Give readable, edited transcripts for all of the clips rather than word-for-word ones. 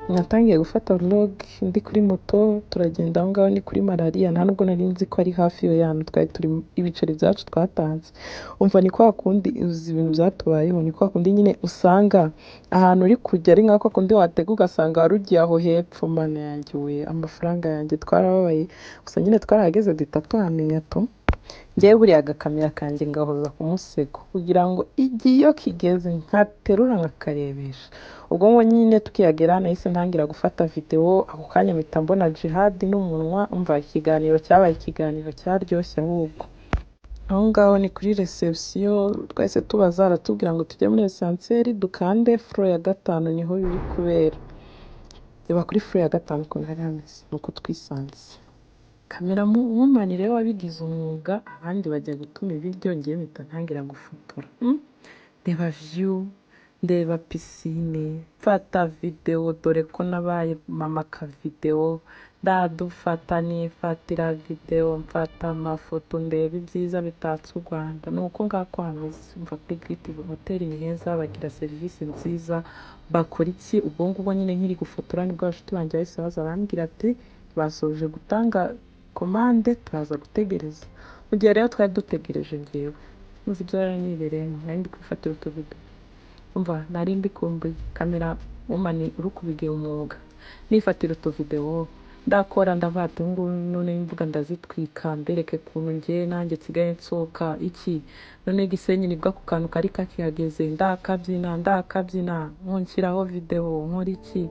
Natangiye gufata vlog ndi kuri moto, turagenda. Aho ngaho ni kuri malariya. Nta nubwo nari nzi ko ari hafi yo yantu twari turi. Ibiceri byacu twatanze, umva, ni kwa kundi uzi ibintu byatubayeho, ni kwa kundi nyine usanga ahantu uri kujya ari nka kwa kundi watega ugasanga wari ugiye aho hepfo. Mana yanjye we, amafaranga yanjye, twarababaye. Gusa nyine twarahageze, duhita tuhamenya tu. Njyewe buriya agakamera kanjye ngahoza ku musego kugira ngo igihe iyo kigeze nkaterura nkakarebesha. Ubwo ngo nyine tukihagera nahise ntangira gufata videwo. Ako kanya mpita mbona Jihad n'umunwa. Umva, ikiganiro cyabaye ikiganiro cyaryoshye. Ahubwo aho ngaho ni kuri reception. Twahise tubaza, aratubwira ngo tujye muri ascenseur, dukande floor ya gatanu, niho biri kubera. Reba kuri floor ya gatanu ukuntu hari hameze. Nuko twisanze. Camera woman rero wabigize umwuga, abandi bajya gutuma ibiryo, ngewe mpita ntangira gufotora. Reba view, ndeba piscine, mfata videwo, dore ko nabaye mama kavidewo. Ndadufata, nifatira videwo, mfata amafoto, ndeba ibyiza bitatse u Rwanda. Ni uko ngako hameze. Umva, kuri Giriti Hoteli ni heza, bagira serivisi nziza. Bakora iki? Ubwo ngubwo nyine nkiri gufotora nibwo abashuti banjye bahise baza, barambwira ati basoje gutanga komande, turaza gutegereza. Mu gihe rero twari dutegereje, ngewe muzi ibyo nari nibereyemo, nari ndi kwifatira utuvidewo. Umva, nari mbikumbuye. Camera woman uri kubigira umwuga, nifatira utuvidewo, ndakora, ndavuga ati ubu ngubu none imbuga ndazitwika, mbereke ukuntu njye nanjye nsigaye nsohoka iki. None Gisenyi nibwo ako kantu kari kakihageze, ndakabyina, ndakabyina, nkunshyiraho videwo, nkora iki,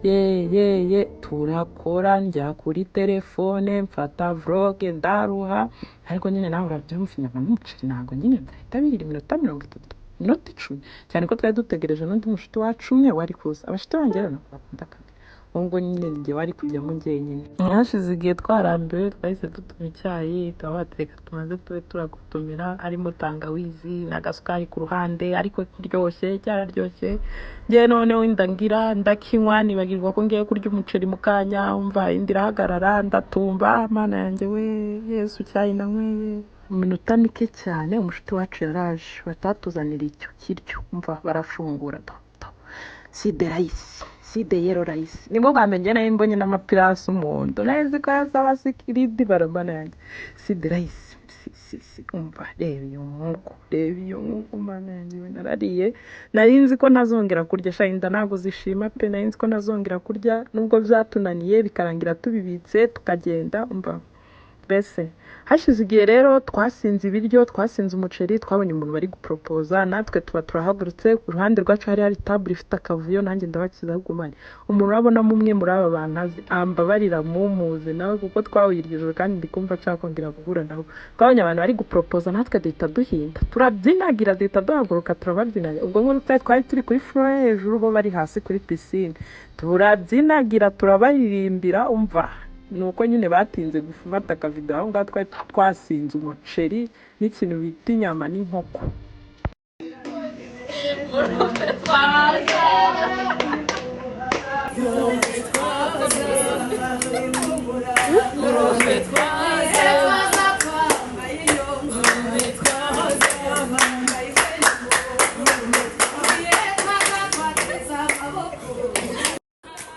ye ye ye, turakora. Njya kuri telefone mfata vlog, ndaruha. Ariko nyine nawe urabyumva, inyama n'umuceri ntabwo nyine byahita bihira iminota 30, iminota 10, cyane ko twari dutegereje n'undi mushuti wacu umwe wari kuza. Abashuti banjye rero ntabwo bakunda kamera, ubwo nyine njye wari kujyamo njyenyine. Hashize igihe twarambiwe, twahise dutuma icyayi, turabateka, tumaze tube turagutumira, harimo tangawizi n'agasukari ku ruhande, ariko kiryoshye, cyararyoshye. Njye noneho inda ngira ndakinywa, nibagirwa ko ngiye kurya umuceri mu kanya. Umva, inda irahagarara, ndatumba. Mana yanjye we, Yesu, cyayi nanyweye! Mu minota mike cyane umushuti wacu yaraje, batatuzanira icyo kiryo. Umva, barafungura to to, see the rice, see the yellow rice. Nibwo bwa mbere njye nari mbonye n'amapirasi umuhondo, nari nzi ko yasaba sikiridi barabana yanjye. See the rice, see, see, see. Umva, reba iyo nkoko, reba iyo nkoko, Mana yanjye we! Narariye, nari nzi ko ntazongera kurya. Sha, inda ntabwo zishima pe! Nari nzi ko ntazongera kurya, nubwo byatunaniye bikarangira tubibitse tukagenda. Umva mbese, hashize igihe rero twasinze ibiryo, twasinze umuceri, twabonye umuntu bari guporopoza, natwe tuba turahagurutse. Ku ruhande rwacu hari hari table ifite akavuyo, nanjye ndabakiza. Ahubwo mani, umuntu urabonamo umwe muri aba bantu azi, ambabarira mumuze nawe, kuko twahuye iryo joro kandi ndi kumva nshaka kongera guhura nawe. Twabonye abantu bari guporopoza, natwe duhita duhinda, turabyinagira, duhita duhaguruka, turababyinagira. Ubwo ngubwo twari turi kuri floor yo hejuru, bo bari hasi kuri piscine, turabyinagira, turabaririmbira. Umva, ni uko nyine batinze gufata akavido. Aho ngaho twari twasinze umuceri n'ikintu bita inyama n'inkoko.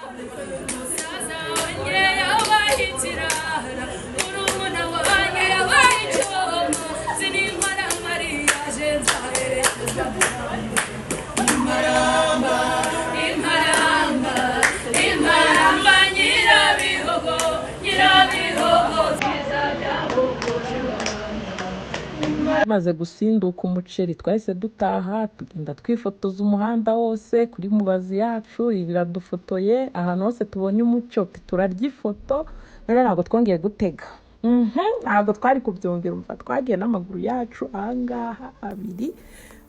Musaza wanjye yabaye ikirara, murumuna wanjye yabaye icyoma, sininkora mariage nzaherekeza imparamba, imparamba, imparamba, nyirabihogo, nyirabihogo. Tumaze gusinduka umuceri, twahise dutaha, tugenda twifotoza umuhanda wose kuri mubazi yacu biradufotoye. Ahantu hose tubonye umucyo turarya ifoto. Rero ntabwo twongeye gutega. Ntabwo twari kubyongera. Umva, twagiye n'amaguru yacu ahangaha abiri.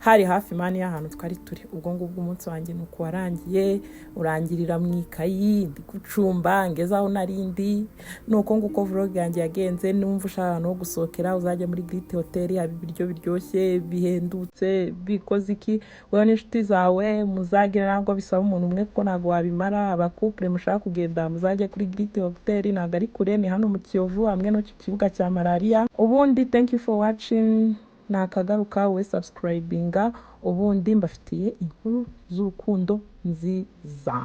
Hari hafi mani y'ahantu twari turi. Ubwo ngubwo umunsi wanjye ni uko warangiye, urangirira mu ikayi ndi gucumba ngeze aho nari ndi. Ni uko nguko vlog yanjye yagenze. Numva ushaka ahantu ho gusohokera, uzajya muri Great Hotel, haba ibiryo biryoshye, bihendutse, bikoze iki. Wowe n'inshuti zawe muzagera, ntabwo bisaba umuntu umwe kuko ntabwo wabimara. Aba couple mushaka kugenda, muzajya kuri Great Hotel, ntabwo ari kure, ni hano mu Kiyovu hamwe no ku kibuga cya malariya. Ubundi thank you for watching, nakagaruka. Wowe subscribinga, ubundi mbafitiye inkuru z'urukundo nziza.